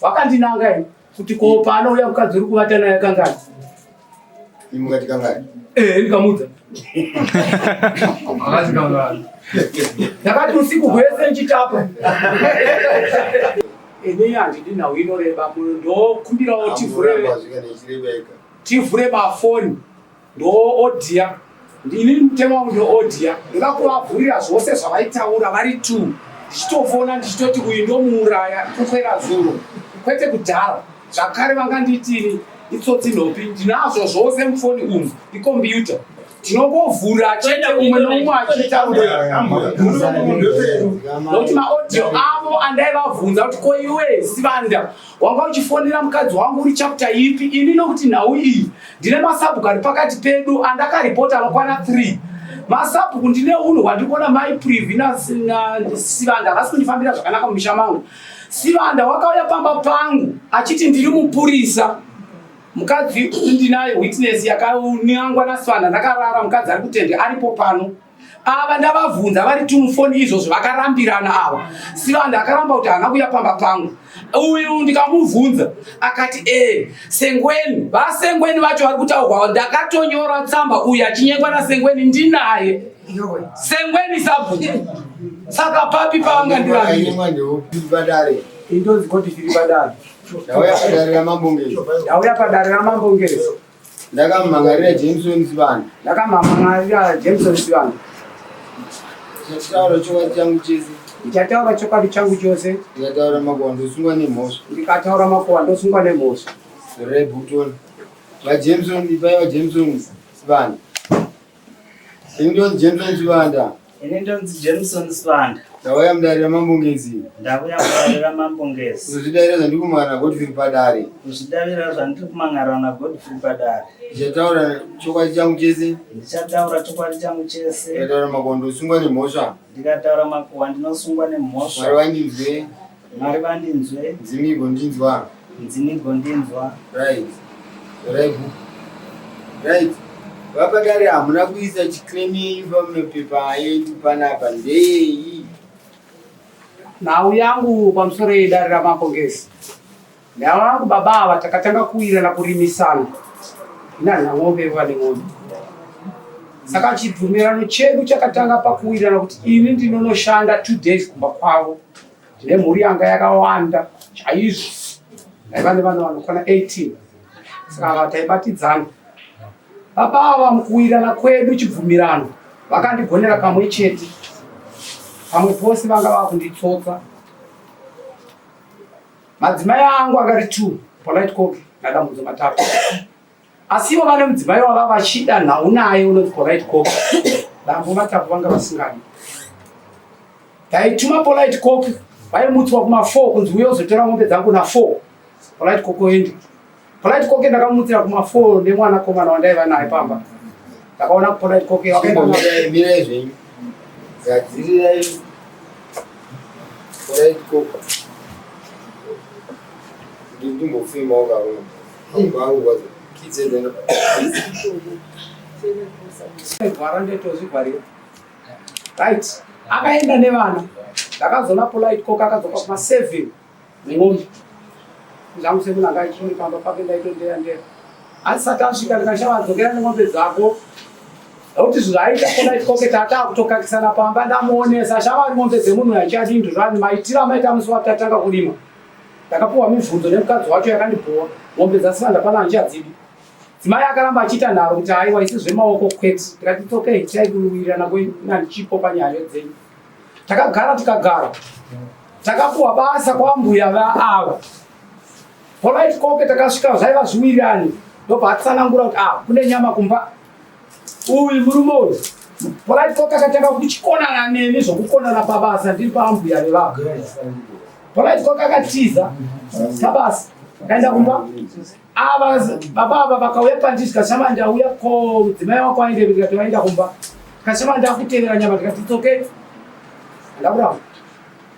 Wakandinanga ini kuti ko paanouya mukadzi uri kuvata naye kangani? Imukati kangani? Eh, ndikamuudza. Akati kangani? Ndakati usiku hwese ndichitapa. Ini handidi nhau inoreba muno ndokumbirawo tivhure tivhure mafoni ndoodhiya ndini mutemo wangu ndoodhiya ndoda kuvavhurira zvose zvavaitaura vari two ndichitofona ndichitoti uyu ndomuuraya kukwera zuro kwete kudhara zvakare vangandiitini itsotsi nhopi ndinazvo zvose mufoni umu ikombiyuta tinongovhura chete umwe noumwe achitaura nokuti maaudio avo andaivavhunza kuti ko iwe sivanda Wanga uchifonera mukadzi wangu uri chapter ipi? Ini nokuti nhau iyi ndine masabhuku ari pakati pedu andakaripota anokwana 3 masabhuku ndine unhu hwandiri kuona mai Privi naSivanda havasi kundifambira zvakanaka mumisha mangu. Sivanda wakauya pamba pangu achiti ndiri mupurisa mukadzi ndinaye witness yakanangwa naSivanda ndakarara mukadzi ari kutende aripo pano Ava ndavavhunza vari tumufoni izvozvo vakarambirana ava. Sivanda akaramba kuti haana kuya pamba pangu. Uyu ndikamuvhunza akati ee Sengweni, vaSengweni vacho vari kutaurwa ndakatonyora tsamba uyu achinyengwa naSengweni ndinaye. Sengweni sabhuku. Saka papi pavanga ndirambira? Indonzi koti tiri padare. Ndauya padare raMambo Ngezi. Ndauya padare raMambo Ngezi. Ndakamhangarira Jameson Sibanda. Ndakamhangarira Jameson Sibanda. Ndichataura chokwadi changu chese. Ndichataura chokwadi changu chose. Ndikataura makuhwa ndosungwa nemhosva. Ndikataura makuhwa ndosungwa nemhosva. Zorai butoni. VaJameson, ipai vaJameson Sibanda. Ini ndonzi Jameson Sibanda. Ini ndonzi Jameson Sibanda. Ndauya mudare raMambo Ngezi. Ndauya mudare raMambo Ngezi. Kuzvidavira zvandiri kumangara Godfrey padare. Kuzvidavira zvandiri kumangara naGodfrey padare. Ndichataura chokwadi changu chese. Ndichataura chokwadi changu chese. Ndikataura makuhwa ndosungwa nemhosva. Ndikataura makuhwa ndinosungwa nemhosva. Mwari vandinzwe. Mwari vandinzwe. Nzimi igondinzwa. Nzimi igondinzwa. Right. Right. Right. Vapadare hamuna kuisa chiclaim yenyu pamapepa edu panapa ndeyei? Nhau yangu pamusoro yedare raMambo Ngezi. Nhau yangu baba ava takatanga kuwirana kurimisana. Ini handina n'ombe ivo vane n'ombe. Saka chibvumirano chedu chakatanga pakuwirirana kuti ini ndinonoshanda 2 days kumba kwavo. Ndine mhuri yanga yakawanda chaizvo. Ndaiva nevana vanokwana 18. Saka ava taibatidzana. Baba ava mukuwirirana kwedu chibvumirano vakandigonera kamwe chete. Pamwe pose vanga vakunditsotsa. Madzimai angu akari 2, Polite Koki naDambudzo Matapo. Asi ivo vane mudzimai wava vachida nhau naye unonzi Polite Koki. Dambo Matapo vanga vasingadi. Taituma Polite Koki vaimutswa kuma 4 kunzi uye uzotora mombe dzangu na 4. Polite Koki oenda. Polite Koki ndakamutsira kuma 4 nemwanakomana wandaiva naye pamba. Ndakaona Polite Koki wakaenda na Mirai zvenyu. Gadzirirai Polite Koki. Ndimbofemawo karume. Right. Akaenda nevana. Ndakazoona polite cock akadzoka kuma 7 nen'ombe. Zvangu semunhu anga achiri pamba pake ndaitondeya ndeya. Asati asvika ndikashava adzokera nen'ombe dzako. Nokuti zvaaita polite cock tata akutokakisana pamba ndamuonesa shava n'ombe dzemunhu achadi ndozvani maitiro amaita musi watatanga kurima. Ndakapiwa mibvunzo nemukadzi wacho yakandibhowa. Mombe dzaSibanda pano handichadzidi. Dzimai akaramba achiita nharo kuti haiwa isu zvemaoko kwete. Ndikati it's okay itai kuwirirana kwenyu ini handichipo panyaya dzenyu. Takagara tikagara. Takapuwa basa kwambuya vaava. Polite Koke takasvika zvaiva zviwirirani. Ndobva atsanangura kuti ah kune nyama kumba. Uyu murume uyu Polite Koke akatanga kuchikonana neni zvokukonana pabasa ndiri paambuya vevavo. Polite Koke akatiza pabasa akaenda kumba. Ava baba ava vakauya pandiri tikashama ndauya ko mudzimai wako aendepi ndikati vaenda kumba. Tikashama ndakutevera nyama ndikati it's okay. Ndakuramba.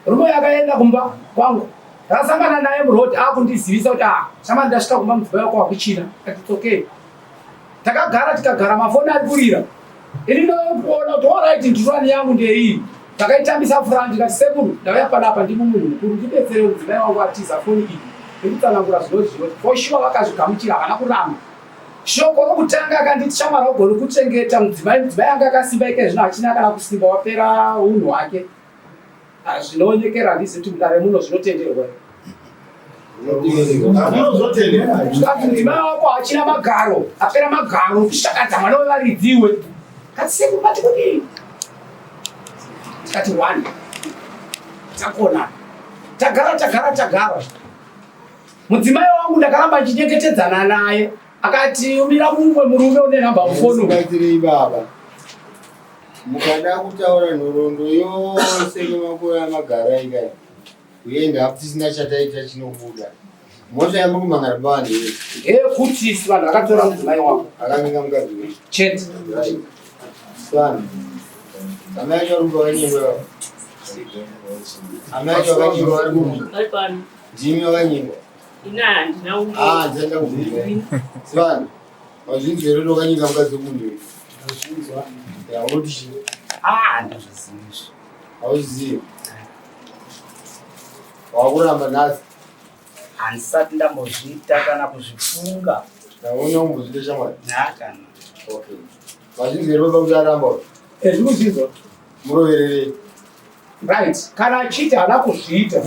Murume uyu akaenda kumba kwangu. Ndakasangana naye muroad akundizivisa kuti ah shama ndasvika kumba mudzimai wako wakuchina. Ndikati it's okay. Takagara tikagara mafoni ari kurira. Ini ndokuona kuti alright ndurani yangu ndeiyi. Takaitambisa front ndikati sekuru ndauya panapa ndimi munhu mukuru ndibetsere mudzimai wangu atiza foni iyi. Ndikutsanangura zvinoziva kuti for sure vakazvigamuchira, havana kuramba. Shoko rokutanga akanditi, shamwari haugoni kuchengeta mudzimai. Mudzimai anga akasimba ike zvino hachina kana kusimba, wapera unhu hwake. Zvinoonekera, handizivi kuti mudare muno zvinotenderwa. Zvikanzi mudzimai wako hachina magaro, apera magaro, kushakadza mwana wevaridziwe. Kati sekuru mati kudii? Tikati one. Takona. Tagara tagara tagara. Mudzimai wangu ndakaramba ndichinyengetedzana naye. Akati umira mumwe murume une nhamba mufoni. Batsirei baba. Mukada kutaura nhoroondo yose kwemakore amagara ikai. Uye hafu tisina chataita chinobuda. Mhosva yamuri kumhangara baba ndeye. Ndeyekuti isu vanhu vakatora mudzimai wangu. Akavinga mukadzi wenyu. Chete. Right. Son. Amai acho vari kubva vanyengwa. Amai acho vakanyengwa vari kubva. Vari pano. Ndimi vakanyengwa. Ini handina umwe. Ah, ndisanda kubvunza. Sivana. Wazvinzwa here kuti wakanyenga mukadzi wemunhu here? Ndazvinzwa. Ya, unoti chii? Ah, ndazviziva izvi. Hauzvizivi. Wakuramba nhasi. Handisati ndambozviita kana kuzvifunga. Ndaona umbozviita shamwari. Nhakana. Okay. Wazvinzwa here baba kuti aramba uyu? Eh, zvikuzvinzwa. Murovererei. Right. Kana achiti haana kuzviita,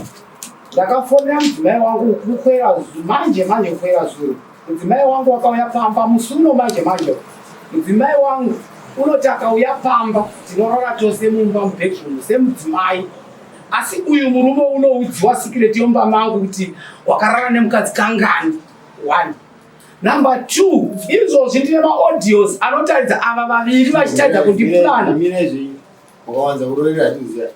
ndakafonera mudzimai wangu kukwera manje manje kukwera zuro. Mudzimai wangu wakauya pamba musi uno manje manje. Mudzimai wangu unoti akauya pamba tinorara tose mumba mubedroom semudzimai. Asi uyu murume unoudziwa secret yomba mangu kuti wakarara nemukadzi kangani. One. Number 2, izvozvi ndine maaudios anotaridza ava vaviri vachitaridza kundipulana. Mira izvi. Wakawanza kuroverera hatiziva.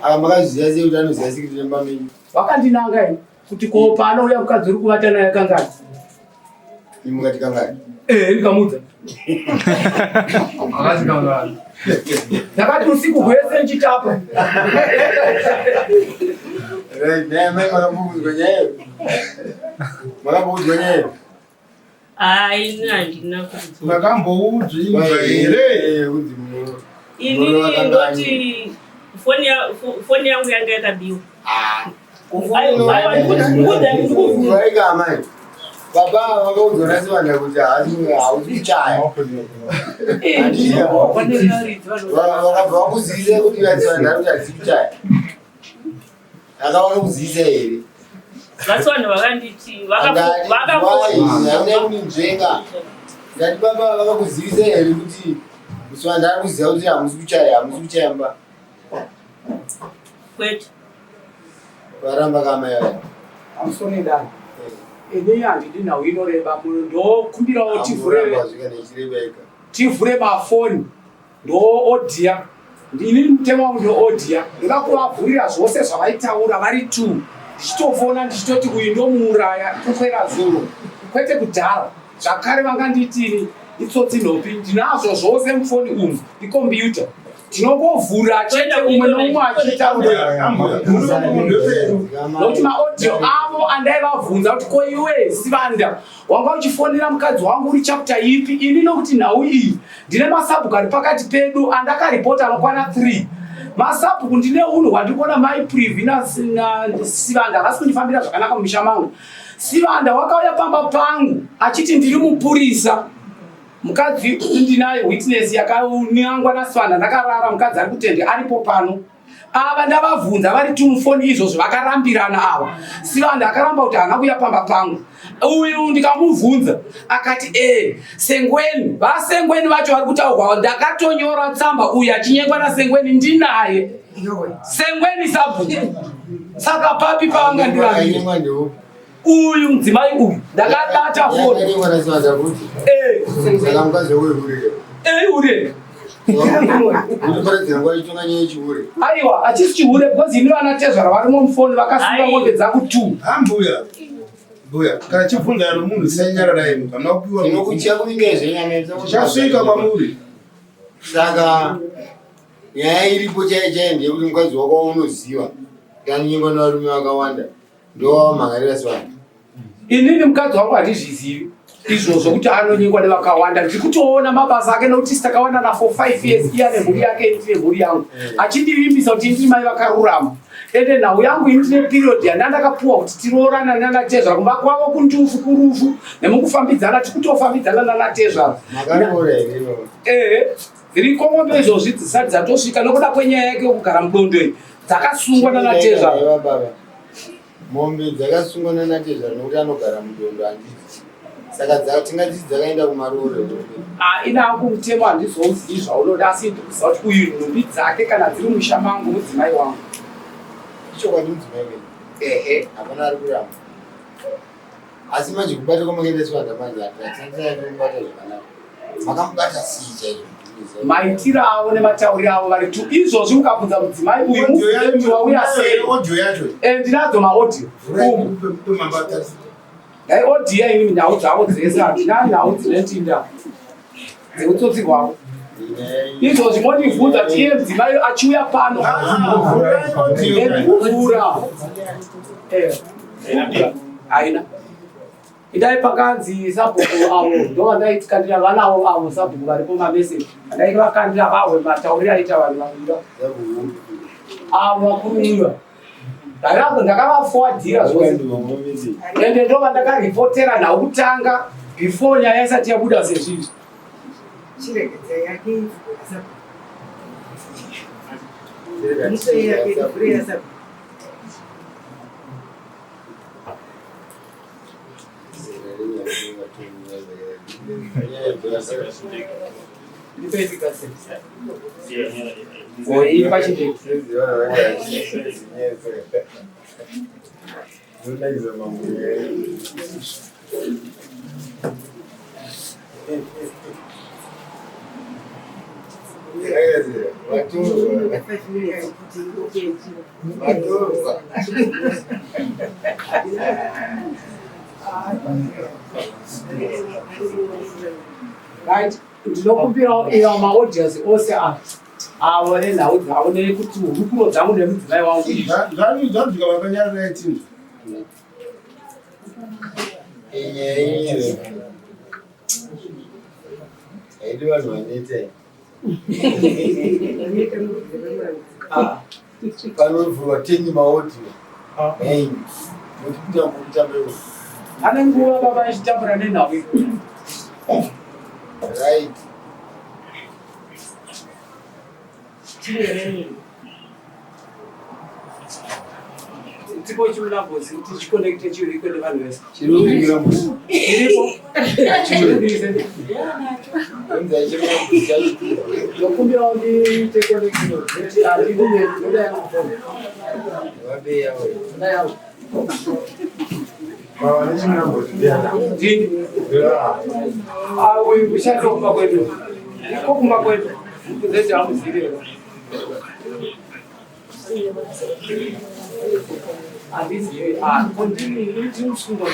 Aka makazviziva sei kuti anoziva secret yemba menyu? Vakandinanga ini kuti ko paanouya mukadzi uri kuvata naye kangani? Imi mukati kangani? Eh, ndikamuudza. Akati kangani. Ndakati usiku hwese ndichitapa. Right, naye mai makamboudzwa nyaya iyo? Makamboudzwa nyaya iyo? Hai, ini handina kuudzwa. Makamboudzwa here? Eh, kunzi muno. Inini ndoti foni foni yangu yanga yakabiwa. Aiwa, ndikubvunza. Vaika amai. Baba vakaudzwa nasivanda kuti haasi hausi kuchaya. Vakabva vakuzivisa kuti vasivanda kuti hasi kuchaya. Akava kuzivisa here? Vasi vanhu vakanditi Hamuna kundinzvenga. Ndati baba vakakuzivisa here kuti musivanda ari kuziva kuti hamusi kuchaya, hamusi kuchaya mba. Kwete. Varamba kamai vaya. Amusoni dani. Ini handidi nhau inoreba, ndokumbirawo tivhure Hamuramba zvika nechireba ega. tivhure mafoni ndoodhiya. Ini mutemo wangu ndoodhiya, ndoda kuvavhurira zvose zvavaitaura vari two, ndichitofona ndichitoti uyu ndomuuraya kukwera zuro, kwete kudhara. Zvakare vanganditini itsotsi nhopi, ndinazvo zvose mufoni umu, ikombiyuta, tinongovhura chete umwe noumwe achitaura. Nokuti maaudio avo andaivabvunza kuti ko iwe Sivanda wanga uchifonera mukadzi wangu uri chapter ipi? Ini nokuti nhau iyi ndine masabhuku ari pakati pedu andakaripota anokwana 3 masabhuku. Ndine unhu hwandiri kuona mai Privi naSivanda havasi kundifambira zvakanaka mumisha mangu. Sivanda wakauya pamba pangu achiti ndiri mupurisa. Mukadzi ndinaye witness yakanangwa naSivanda, ndakarara, mukadzi ari kutende aripo pano. Ava ndavabvunza vari tumufoni izvozvo, vakarambirana ava. Sivanda akaramba kuti haana kuuya pamba pangu. Uyu ndikamubvunza akati e Sengweni, vaSengweni vacho vari kutaurwa, ndakatonyora tsamba uyu achinyengwa naSengweni, ndinaye Sengweni sabhuku. Saka papi pavangandirambira? Akanyengwa ndeupi? Uyu mudzimai uyu ndakabata foni. Akanyengwa nasivanda kuti. Eh. Saka mukadzi wehure. Eh, ure. Unoparadzira nguva ichitonga nyaya yechihure. Aiwa, hachisi chihure because ini vana tezvara varimo mufoni vakasunga mombe dzangu two. Ambuya. Mbuya, kana chibvunzana nomunhu sanyararai hamuna kupiwa. Tinokuchia kuvinga zvenyama. Chasvika kwamuri. Saka nyaya iripo chaiyo chaiyo ndeyekuti mukadzi wako waunoziva kanyengwa nevarume vakawanda ndowawamhangarira sivana. Inini mukadzi wangu handizvizivi izvozvo kuti anonyengwa nevakawanda. Ndiri kutoona mabasa ake nokuti takawanana for 5 years, iye ane mhuri yake, ini ndine mhuri yangu, achindivimbisa kuti ndiri mai vakarurama. Ende nhau yangu ini ndine period yandandakapuwa kuti tiroorana nanatezvara kumba kwavo kundufu kurufu nemukufambidzana tikutofambidzana nanatezvara. Makaroora here baba? Ehe, dziriko mombe izvozvi dzisati dzatosvika nokuda kwenyaya yake yokugara mudondo iyi dzakasungwa nanatezvara. Aiwa baba. Mombe dzakasungwa nanatezvara nokuti anogara mudondo handiti. Saka tingati dzakaenda kumaroora here? Ah, ina hangu mutemo handizouzivi zvaunoda asi ndikuziva kuti uyu nhumbi dzake kana dziri musha mangu mudzimai wangu. Ichokwadi mudzimai wenyu. Ehe. Hapana ari kuramba. Asi manje kubata kwamakaita Chiwanda manje hatisati kumubata zvakanaka. Makamubata sei chaizvo? Maitiro avo nematauriro avo vari tu izvozvi mukabvunza mudzimai uyu mubvunze wauya sei. Audio yacho. Eh, ndinadzo maaudio. Vhurai Umu. mupe mambo atarise. Dai audio ini nhau dzavo dzese handina nhau dzinotinda dzeutsotsi hwavo. Izvozvi mondibvunza kuti iye mudzimai achiuya pano. Ah, vhurai audio. Ndikuvhura. Eh, haina. Idai pakanzi sabhuku avo ndovandaikandira vanavo avo sabhuku varipo mameseji andai vakandira vahwe matauriro aita vanhu vavira avo vakuruiwa ndakavafowadhira zvose ende ndova ndakaripotera nhau kutanga before nyaya isati yabuda sezvizvi. Iri pachindege. Right, ndinokumbirawo iyo maaudience ose ava avo nenhau dzavo nekuti hurukuro dzangu nemudzimai wangu izvi. Zvanzvika vakanyarara itinzwa. Haidi vanhu vaneta. Panovhurwa tengi maaudio. Hey, muchikuita mukutambe. Ane nguva baba ichitambura nenhau iyi. Right. Tipo chimulambozi kuti chikonekte chiriko nevanhu vese. Chiri mbuzi. Chiripo. Chirikuise. Unza chiri mbuzi chacho. Ndokumbirawo ndiite connection kuti handidi ndoda yangu phone. Vabeya we. Ndoda yangu. Baba nechimurambozi ndiana. Ndini. Ah, uyu kushanda kumba kwedu. Iko kumba kwedu. Mukuzeti hamuzivi. Handizivi. Ah, kondini ndiri musungwa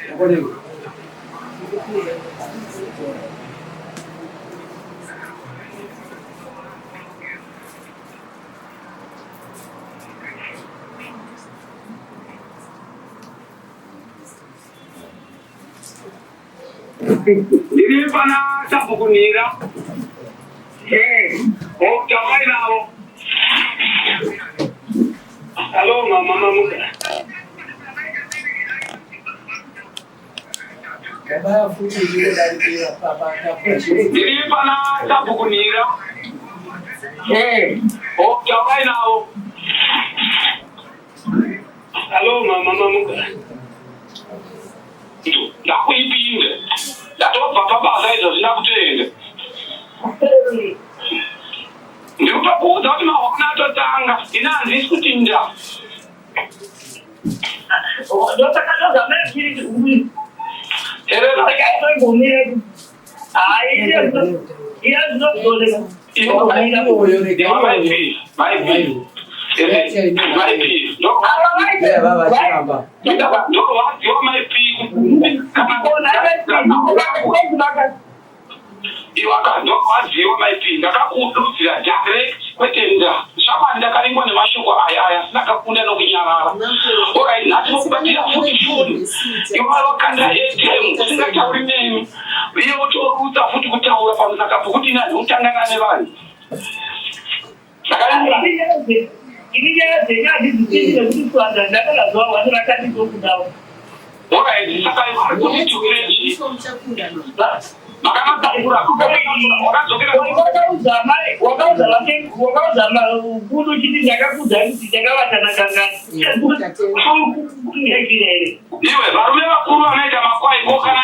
Yakoneka. Ndiri pana Sabhukunhira. Taurai navo. Hello, mama mamuka. Ndabaya futi ndinodarikira papa ndapachiri. Ndiri pana Sabhukunhira. Taurai navo. Hello, mama mamuka. Ndakuipinde. Ndatobva pabasa izvozvi ndakutoenda. Ndiri kutokuudza kuti mahwana atotanga. Ini handisi kutinda. Iwaka, ndorwadziwa maipi. Ndakakududzira direct, kwete nda shamani. Ndakaringwa nemashoko aya aya asina kakunda nokunyarara. Alright, nhasi nokubatira futi foni, iwe wakanda airtime usingatauri nemi, iye wotorutsa futi kutaura pamusaka pokuti ina ndikutangana nevanhu. Saka Ini nyaya dzenyu handidzipindi nekuti kuvanza ndakalaziwa wani vakanditokudawo. Alright, saka vari kuti tiurechi makanatsaura wakadzokera. Wakaudza mai, wakaudza vake, wakaudza kudu uchiti ndakakudza kuti ndakavatana kangani kunyaitira here? Iwe, varume vakuru vanoita makwai ko kana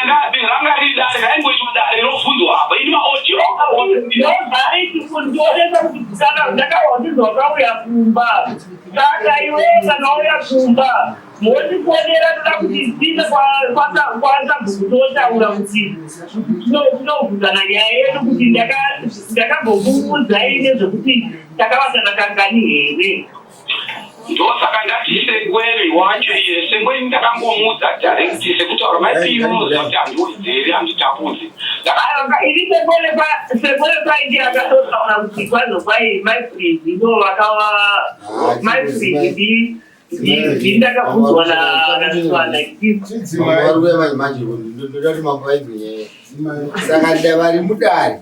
ranga riri dare raimboitwa dare robvunzwa apa ini maaudio. Ndionesa kuti kana ndakawandiza wakauya kumba, saka iwe kana wauya kumba mondifonera, toda kuti tine kwasabhuku totaura kuti tinobvunzana nyaya yedu kuti ndakambokuudzai nezvekuti takavatana kangani here. Ndosaka ndati Sengweni wacho iye Sengweni ndakangomuudza direct sekutaura maipiri, unoziva kuti handiwedzeri, handitapudzi. Ini Sengwene kwaindi akatotaura kuti kwazo kwai maifrizi ndo vakava maifrizi, ndi ndakabvunzwa naswana. Mambo vari kuuya manje manje, ndoda kuti mambo vainzwe nyaya. Saka ndavari mudare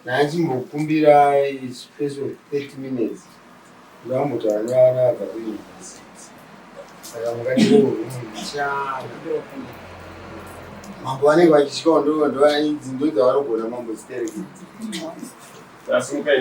nachimbokumbira space of 30 minutes, ndambotaura nevana vabva kuuniversity. Saka mukatichana mambo vanenge vachisvikawo, ndo idzi ndo dzavanogona mambo zitereki. Tasimuka.